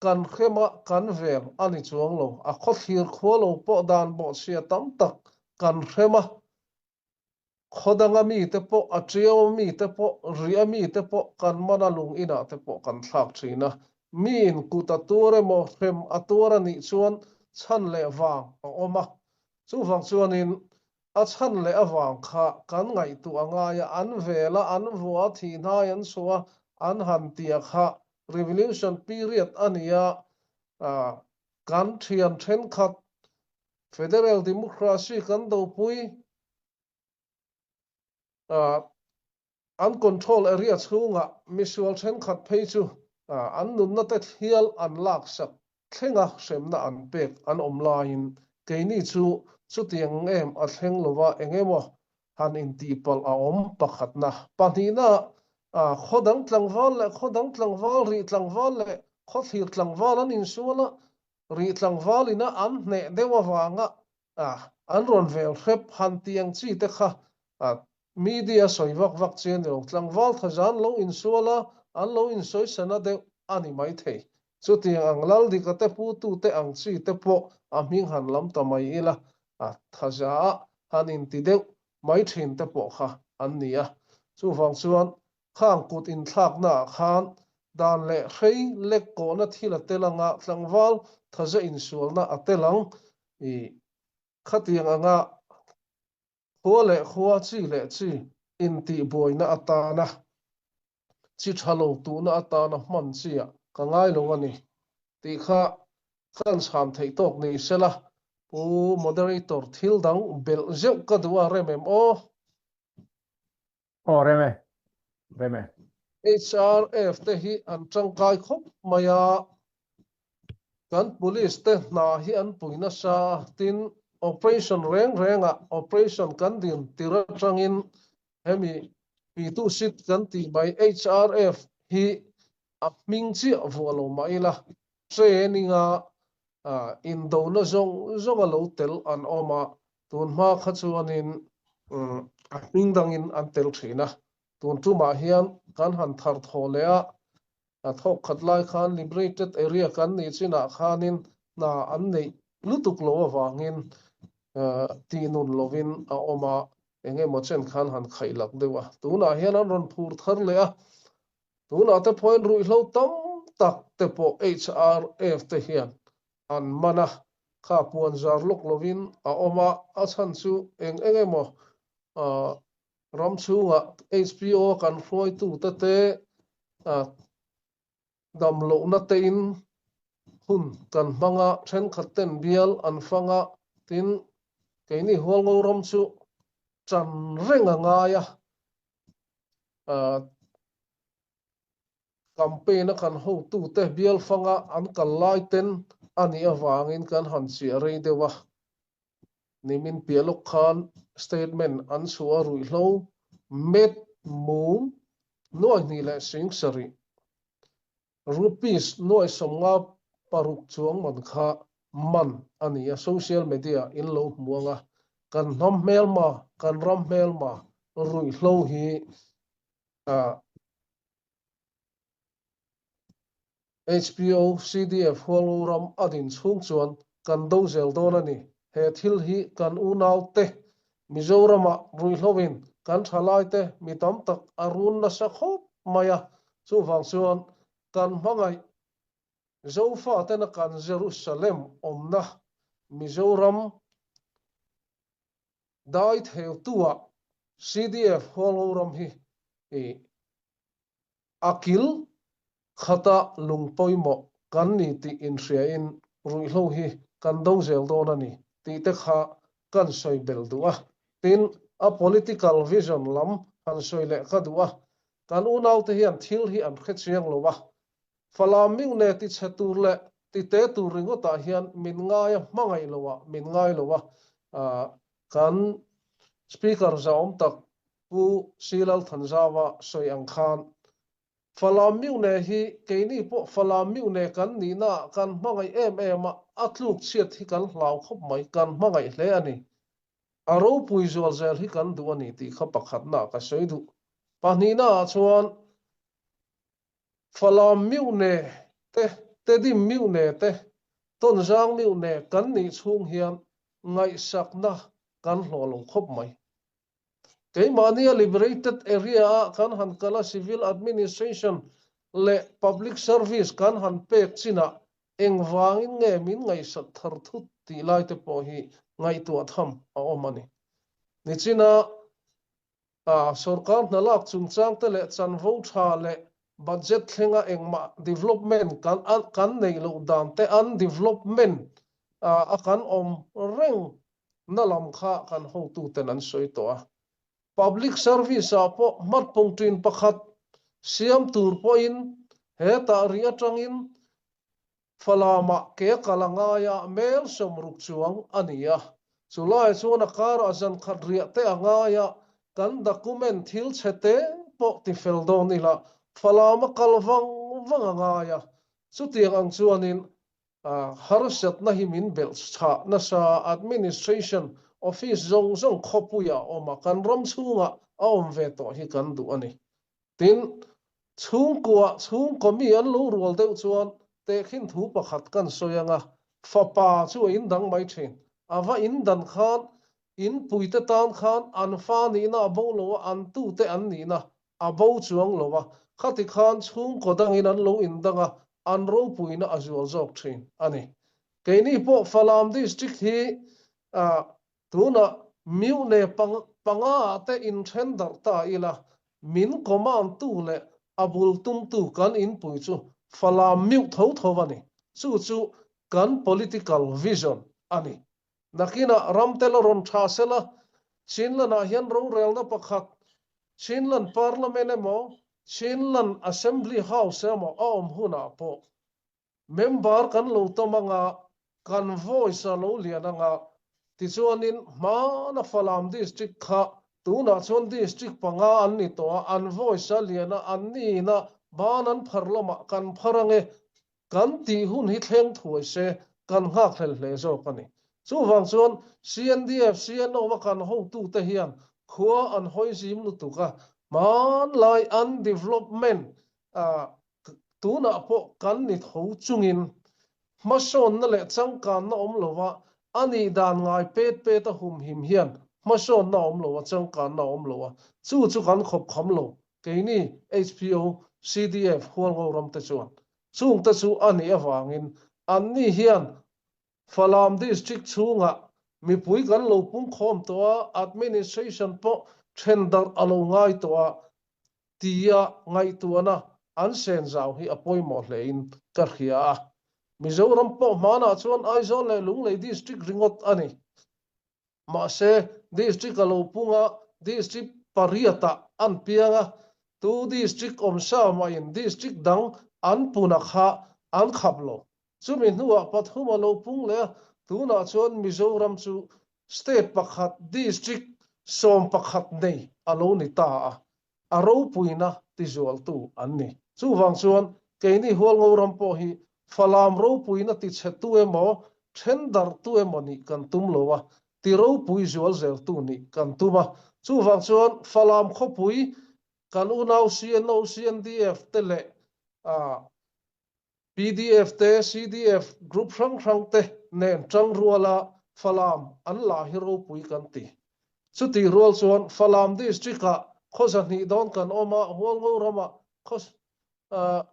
kan hrema kan vel a ni chuang lo. A khawthlir khua lo pawh dan bawhchhia tam tak kan hrem a. Khaw danga mite pawh, a ṭiau mite pawh, ria mite pawh kan mana lung inah te pawh kan thlak ṭhin a. Miin kut a tuar emaw hrem a tuar a nih chuan chhan leh vang a awm a. Chuvang chuanin A chhan leh avang kha kan ngaihtuah a ngai a, an vel a, an vua a, thihhnai an chhuah a, an han tia kha revolution period a ni a, kan thian thenkhat federal democracy kan dopui an control area chhungah misual thenkhat phei chu an nunna te thial an laksak thlenga hremna an pek an awm laiin keini chu chutiang em a thleng lova eng emaw han intihpalh a awm pakhatna. Pahnihna. Khaw dang tlangval leh khaw dang tlangval, rih tlangval leh khaw thlir tlangval an insual a, rih tlangval ina an hneh deuh avanga an rawn vel hrep han tih ang chi te kha media sawi vak vak chi a ni lo. Tlangval thaza an lo insual a, an lo insawisana deuh a ni maithei. Chutiang ang Laldika te putute ang chi te pawh a hming han lam ta mai ila, thaza han inti deuh mai thin te pawh kha an ni a. Chuvang chuan khang kut inthlakna ah khan dan leh hrei lek kawhna thil a tel anga tlangval thaza insualna a tel ang i khatiang anga khua leh khua chi leh chi intihbuaina atana chi tha lo tuhna atana hman chi ah ka ngai lo a ni tih kha kan chhan theih tawk ni sela Pu Moderator thil dang belh zeuh ka duh a rem em aw? Aw rem e, rem e. HRF te hi an tangkai khawp mai a, kan police te hna hi an pui nasa a, tin operation reng rengah operation kan din tir atangin hemi pitu sit kan tih mai HRF hi a hming chiah vuah lo mah ila training a indona zawng zawng a lo tel an awm a, tun hma kha chuanin a hming dangin an tel thin a, tun tumah hian kan han thar thaw leh a, a thawk khat lai khan liberated area kan nih chinah khanin hna an neih lutuk lo avangin tih nun lovin a awm a, eng emaw chen khan han khaih lak deuh a, tunah hian an rawn phur thar leh a, Tunah te pawhin ruihhlo tam tak te pawh HRF te hian an man a, kha puan zar lawk lovin a awm a, a chhan chu eng eng emaw ram chhungah HPO kan hruaitute te dam lohna tein hun kan hmang a, thenkhat ten bial an fang a, tin keini Hualngo ram chu chan reng a ngai a. Campaign a kan hotute bial fanga an kal lai ten a nih avangin kan han chiah rei deuh a. Nimin piah lawk khan statement an chhuah a ruihhlo met mum nuai hnih leh sing sarih Rupees nuai 56 chuang man kha man a ni a, social media in lo hmu ang a, kan hnam hmelma, kan ram hmelma ruihhlo hi HPO, CDF Hualngo ram a din chhung chuan kan do zel dawn a ni. He thil hi kan unaute Mizoramah ruihhloin kan thalaite mi tam tak a run nasa khawp mai a, Chuvang chuan kan hmangaih Zofatena kan Jerusalem awmna Mizoram dai theutua CDF Hualngo ram hi a kil khata lung pawimawh kan ni tih inhriain ruihhlo hi kan do zel dawn a ni tih te kha kan sawi bel duh a. Tin, a political vision lam han sawi leh ka duh a. Kan unaute hian thil hi an hre chiang lo a. Falam miune ti chhe tur leh ti te tur ringawtah hian min ngai a, hmangaih lo ah min ngai lo a. Kan Speaker zahawm tak Pu Silal Thanzava sawi ang khan Falam miune hi keini pawh Falam miune kan nihna ah kan hmangaih em em a, a tluk chhiat hi kan hlau khawp mai, kan hmangaih hle a ni. A ropui zual zel hi kan duh a ni tih kha pakhatna ah ka sawi duh. Pahnihna ah chuan Falam miune te, Tedim miune te, Tonzang miune kan nih chhung hian ngaihsakna kan hlawh lo khawp mai. Keimahnia liberated area ah kan han kal a civil administration leh public service kan han pek chinah engvangin nge min ngaihsak thar thut tih lai te pawh hi ngaihtuah tham a awm a ni. Nichina sorkar hna lak chungchang te leh chanvo tha leh budget thlenga engmah development kan kan neih loh dan te undevelopment a kan awm reng na lam kha kan hotuten an sawi tawh a. Public service ah pawh hmatpung ṭin pakhat siam tur pawhin hetah rih aṭangin Falamah ke kal a ngai a, mel 60 chuang a ni a. Chulai chuan a karah zan khat riah te a ngai a, kan document thil chhe te. pawh tifel dawn ila Falam a kal vang vang a ngai a, chutiang ang chuanin harsatna hi min belh chhah nasa administration office zawng zawng khawpuiah a awm a, kan ram chhungah a awm ve tawh hi kan duh a ni. Tin, chhungkua chhungkaw mi an lo rual deuh chuan tehkhin thu pakhat kan sawi ang a, fapa chu a indang mai thin. A va indan khan inpuite tan khan an fa nihna a bo lo a, an tute an nihna a bo chuang lo a, khati khan chhungkaw dangin an lo indang a, an ropuina a zual zawk thin a ni. Keini pawh Falam District hi tunah Mune panga ah te inthen darh ta ila, min command tu leh a bul tumtu kan inpui chu Falam miuh tho tho a ni. Chu chu kan political vision a ni. Nakinah ramte la rawn tha sela, Chinland-ah hian rorelna pakhat, Chinland Parliament emaw, Chinland Assembly House emaw a awm hunah pawh member kan lo tam anga, kan voice a lo lian anga, tichuanin hmana Falam District kha tunah chuan District panga an ni tawh a, an voice a lian a, an nina ban an phar lamah kan phar ange Kan tih hun hi thleng thuai se kan nghakhlel hle zawk a ni. Chuvang chuan CNDF, CNO a kan hotute hian khua an hawi zim lutuk a, hmanlai an development tunah pawh kan ni tho chungin hmasawnna leh changkanna awm lova a nih dan ngai pet pet a humhim hian hmasawnna awm lo a, changkanna awm lo a, chu chu kan khawp kham lo Keini HPO, CDF, Hualngo ramte chuan chungte chu a nih avangin anni hian Falam District chhungah mipui kan lo pungkhawm tawh a, administration pawh then darh a lo ngai tawh a tia ngaihtuahna an sen zau hi a pawimawh hlein ka hria a. Mizoram pawh hmanah chuan Aizawl leh Lunglei District ringawt a ni. Mahse, District a lo pung a, District pariatah an piang a, tu District awmsa mahin District dang an puna kha an khap lo. Chumi hnuah pathum a lo pung leh a, tunah chuan Mizoram chu State pakhat District 11 nei a lo ni ta a. a ropuina tizualtu an ni. Chuvang chuan keini Hualngo ram pawh hi Falam ropuina tichhetu emaw, thendarhtu emaw nih kan tum lo a, ti ropui zual zeltu nih kan tum a. Chuvang chuan Falam khawpui kan unau CNO, CNDF te leh Pdf te, CDF group hrang hrang te nen tangruala Falam an la hi ropui kan ti. Chutih rual chuan Falam District ah khaw zahnih dawn kan awm a, Hualngo ramah khaw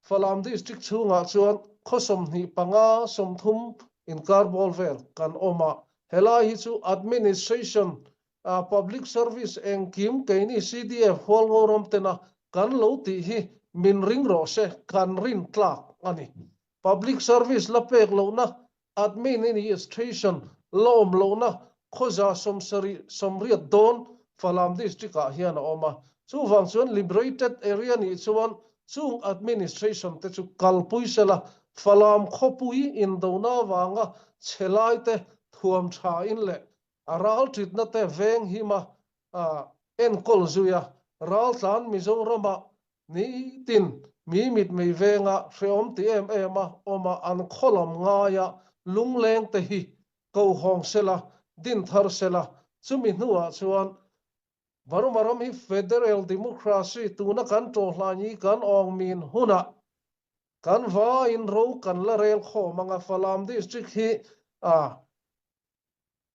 Falam District chhungah chuan khaw 25 30 inkar bawl vel kan awm a, helai hi chu administration Public service engkim keini CDF Hualngo ram tena kan lo tih hi min ring rawh se, kan rin tlak a ni. Public service la pek lohna, administration la awm lohna khawza 70 80 dawn Falam District ah hian a awm a. Chuvang chuan liberated area nih chuan chung administration te chu kalpui sela, Falam khawpui indona avanga chhe lai te thuam tha in leh A ral ṭitna te veng him a enkawl zui a, raltlan Mizorama nitin mi mitmei venga hrehawm ti em em a awm a, an khawlam ngaia lungleng te hi kohawng sela, dinthar sela, chumi hnuah chuan Burma ram hi Federal Democracy tuna kan ṭawhhlai kan awng min hunah kan vaiin ro kan la rel khawm ang a, Falam District hi a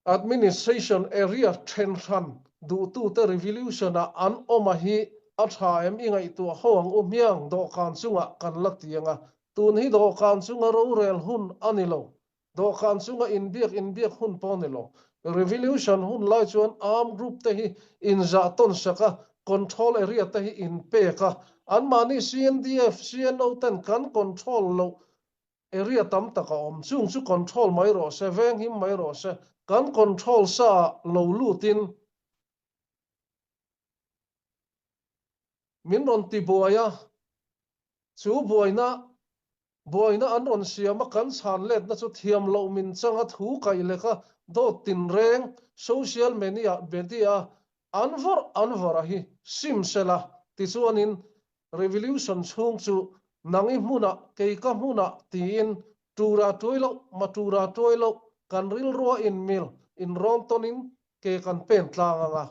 Administration area then hran duhtute revolution ah an awm a hi a tha em i ngaihtuah ho ang u hmiang dawhkan chungah kan la ti ang a, tun hi dawhkan chunga rorel hun a ni lo, dawhkan chunga inbiak inbiak hun pawh a ni lo. Revolution hun lai chuan armed group te hi inzah tawn sak a, control area te hi inpek a, anmahni CNDF, CNO ten kan control loh Area tam tak a awm. Chung chu control mai rawh se, venghim mai rawh se. Kan control sa ah lo lutin min rawn ti buai a, chu buaina buaina an rawn siam a kan chhan letna chu thiam loh min chang a thu kaih lek a dawt tinreng social media an vawrh an vawrh a hi sim sela. Tichuanin Revolution chhung chu nang i hmunah, kei ka hmunah tiin tura tuai loh, ma tura tuai loh, kan rilrua inmil, inrawn tawnin ke kan pen tlang ang a.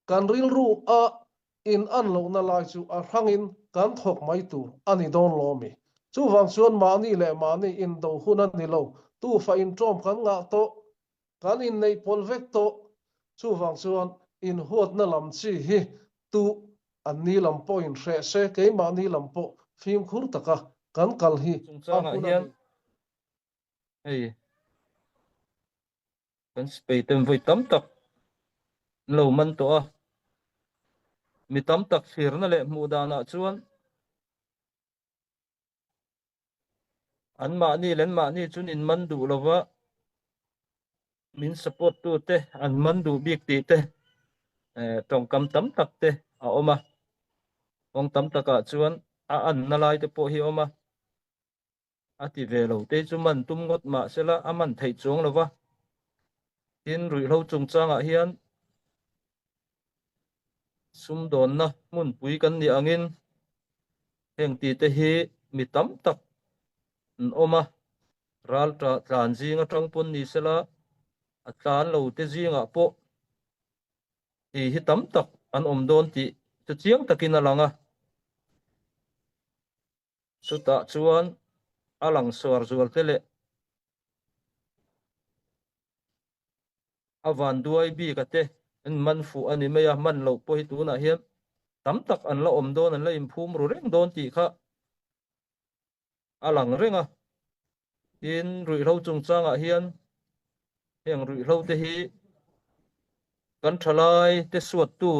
Kan rilru a in an lohna lai chu a hrangin kan thawk mai tur a ni dawn lo mi. Chuvang chuan mahni leh mahni indo hun a ni lo, tufa inṭawm kan ngah tawh, kan inneih pawlh vek tawh. Chuvang chuan inhuatna lam chi hi tu an ni lam pawhin hreh se, keimahni lam pawh fimkhur taka kan kal hi a Chungchangah hun a hian ni. hei Kan sipai ten vawi tam tak an lo man tawh a, mi tam tak thlirna leh hmuh danah chuan anmahni leh anmahni chu an inman duh lo va, min support tute an man duh bik tih te tawngkam tam tak te a awm a, kawng tam takah chuan a anna lai te pawh hi a awm a. A ti ve lo te chu man tum ngawt mah sela a man theih chuang lo va. Tin, ruihhlo chungchangah hian sumdawnna hmunpui kan nih angin heng tite hi mi tam tak an awm a, ral tlan zing atang pawn ni sela a tlan lo te zingah pawh tih hi tam tak an awm dawn tih chu chiang takin a lang a. Chutah chuan a lang suar zual te leh a vanduai bik a te an man fuh a ni mai a, man loh pawh hi tunah hian tam tak an la awm dawn, an la inphum ru reng dawn tih kha a lang reng a. Tin, ruihhlo chungchangah hian heng ruihhlo te hi kan thalai te suattu,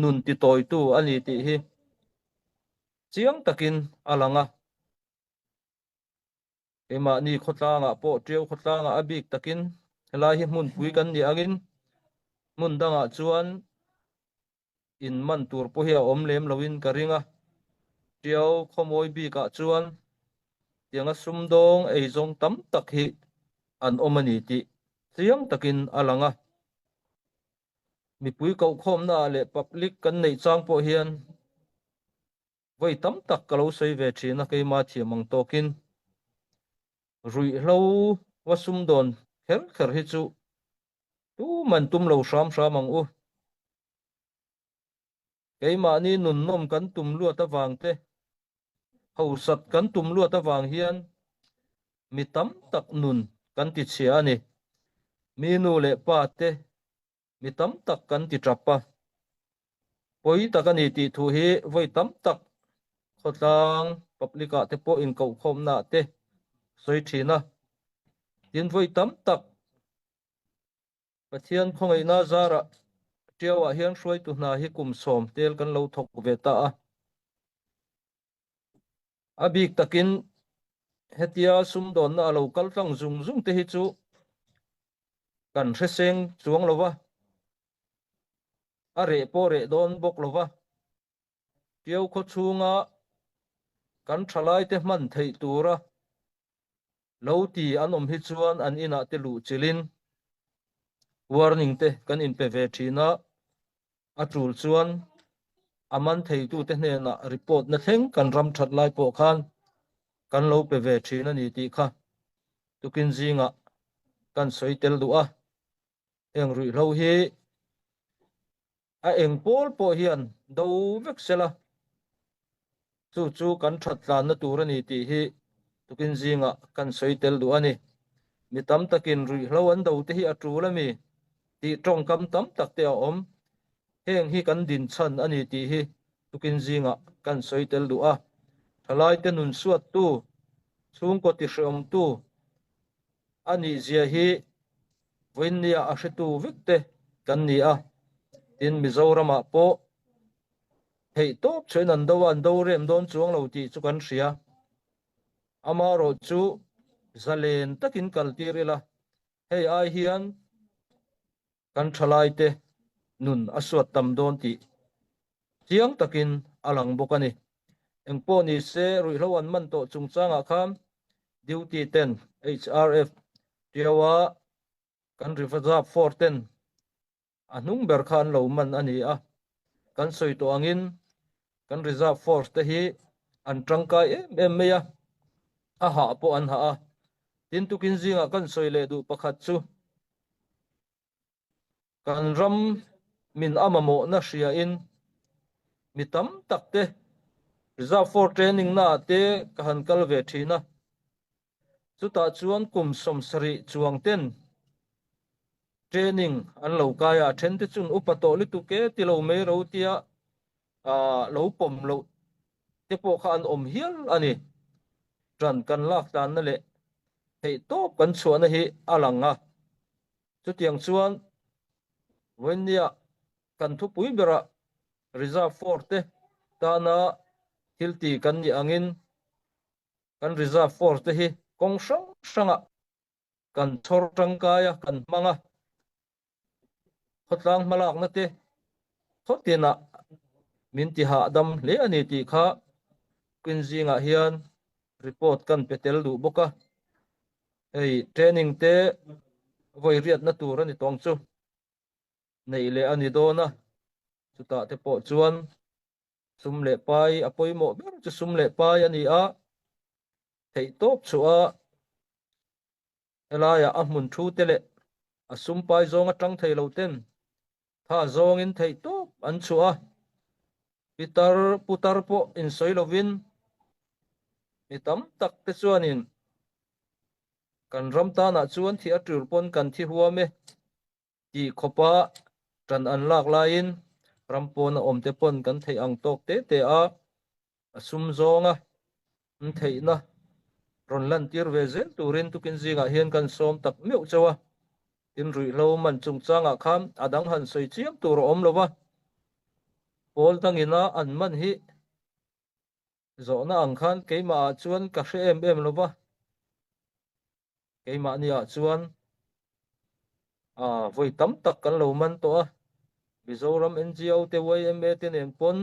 nun titawitu a ni tih hi Chiang takin a lang a. Keimahni khawtlangah pawh Tiau khawtlangah a bik takin helai hi hmunpui kan nih angin hmun dangah chuan in man tur pawh hi a awm lem loin ka ring a. Tiau khawmawi bikah chuan tianga sumdawng eizawng tam tak hi an awm a ni tih chiang takin a lang a. Mipui kohkhawmnaah leh public kan neih chang pawh hian vawi tam tak ka lo sawi ve thin a, keima thiam ang tawkin ruihhlo va sumdawn kher kher hi chu tuman tum lo hram hram ang u. Keimahni nunnawm kan tum luat avang te, hausat kan tum luat avang hian mi tam tak nun kan ti chhia a ni. Mi nu leh pa te mi tam tak kan ti tap a. Pawi tak a ni tih thu hi vawi tam tak khawtlang public ah te pawh inkohkhawmna ah te sawi thin a. Tin vawi tam tak Pathian khawngaihna zarah Tiauah hian hruaitu hna hi kum sawm tel kan lo thawk ve ta a. A bik takin hetia sumdawnna a lo kal tlang zung zung te hi chu kan hre seng chuang lo va, a reh pawh reh dawn bawk lo va. Tiau khaw chhunga kan thalaite hman theih tura Lo ti an awm hi chuan an inah te luh chilhin warning te kan inpe ve thin a, a tul chuan a man theitute hnenah report na thleng kan ram that lai pawh khan kan lo pe ve thin a ni tih kha tukin zingah kan sawi tel duh a, heng ruihhlo hi A eng pawl pawh hian do vek sela, chu chu kan that tlanna tur a ni tih hi tukin zingah kan sawi tel duh a ni. Mi tam takin ruihhlo an do te hi a tul a mi tih tawngkam tam tak te a awm. Heng hi kan din chhan a ni tih hi tukin zingah kan sawi tel duh a. Thalaite nun suattu, chhungkaw tihreawmtu, A nih zia hi vawiinnia a hretu vek te kan ni a, tin Mizoramah pawh theih tawp chuan an do a, an do rem dawn chuang lo tih chu kan hria. Amaherawh chu zalen takin kal tir ila, hei ai hian Kan thalaite nun a suat tam dawn tih chiang takin a lang bawk a ni. Engpawh ni se ruihhlo an man tawh chungchangah khan duty ten HRF Tiaua kan Rivazap Four ten a hnung ber kha an lo man a ni a. Kan sawi tawh angin. Kan reserve force te hi an tangkai em em mai a, a hah pawh an hah a. Tin tukin zingah kan sawi leh duh pakhat chu kan ram min a mamawhna hriain mi tam tak te reserve force training naah te ka han kal ve thin a. Chutah chuan kum 70 chuang ten training an lo kai a, a then te chun upa tawh lutuk e ti lo mai ro tia lo pawm loh te pawh kha an awm hial a ni. Ṭan kan lak tlanna leh theihtawp kan chhuahna hi a lang a. Chutiang chuan vawinia kan thupui berah Reserve Force te tana thil ti kan nih angin kan Reserve Force te hi kawng hrang hrangah kan chhawr tangkai a, kan hmang a, khawtlang hmalakna te khawtinah min ti hahdam hle a ni tih kha Queen zingah hian report kan pe tel duh bawk a, hei training te vawi riatna tur a ni tawng chu neih leh a ni dawn a, chutah te pawh chuan sum leh pai a pawimawh ber chu sum leh pai a ni a, theihtawp chhuah a Helaiah a hmun thu te leh a sum pai zawng atang thei lo ten tha zawngin theih tawp an chhuah a, pitar putar pawh insawi lovin mi tam tak te chuanin kan ram tanah chuan thi a tul pawn kan thi huam e tih khawpa tan an lak laiin ram pawna awm te pawn kan theih ang tawk te te a a sum zawnga an theihna rawn lantir ve zel turin tukin zingah hian kan sawm tak meuh chauh a, tin ruihhlo man chungchangah khan a dang han sawi chiam tur a awm lo va, pawl dangina an man hi zawhna ang khan keimahah chuan ka hre em em lo va, keimahniah chuan vawi tam tak kan lo man tawh a, Mizoram NGO te YMA te nen pawn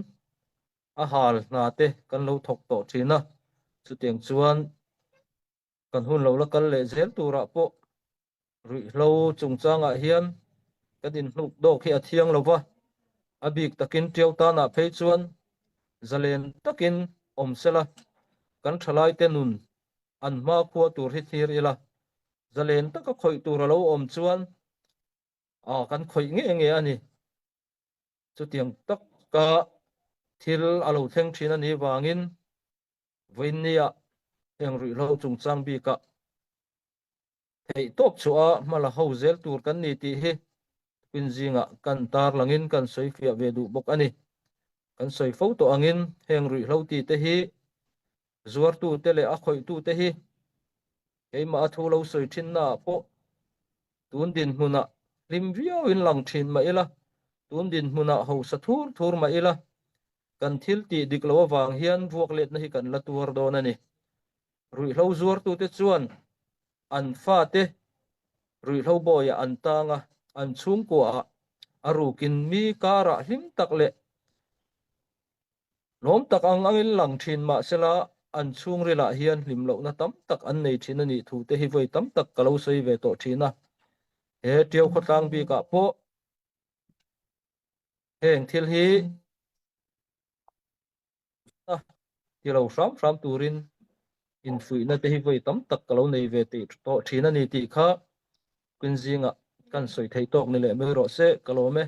a hal hna te kan lo thawk tawh thin a, chutiang chuan kan hun lo la kal leh zel turah pawh ruihhlo chungchangah hian kan inhnuk dawk hi a thiang lo va, a bik takin Tiau tanah phei chuan zalen takin awm sela kan thalaite nun an hmakhua tur hi thlir ila, zalen taka khawih tur a lo awm chuan kan khawih nge nge a ni. Chutiang taka thil a lo thleng thin a nih vangin vawiinnia heng ruihhlo chungchang bikah theih tawp chhuah a hma la ho zel tur kan ni tih hi tukin zingah kan tarlangin kan sawi fiah ve duh bawk a ni. Kan sawi fo tawh angin heng ruihhlo ti te hi zuartute leh a khawihtute hi keimah a thu lo sawi thinnaah pawh Tun dinhmunah hlim viauin lang thin mah ila, tun dinhmunah hausa thur thur mah ila, kan thil tih dik loh avang hian vuak letna hi kan la tuar dawn a ni. Ruihhlo zuartute chuan an fate ruihhlo bawiah an tang a, an chhungkuaah a rukin mi karah hlim tak leh Lawm tak ang angin lang thin mahsela an chhungrilah hian hlim lohna tam tak an nei thin a nih thu te hi vawi tam tak ka lo sawi ve tawh thin a. He Tiau khawtlang bikah pawh heng thil hi ti lo hram hram turin infuihna te hi vawi tam tak ka lo nei ve tawh thin a ni tih kha Queen zingah kan sawi thei tawk ni leh mai rawh se ka lawm e.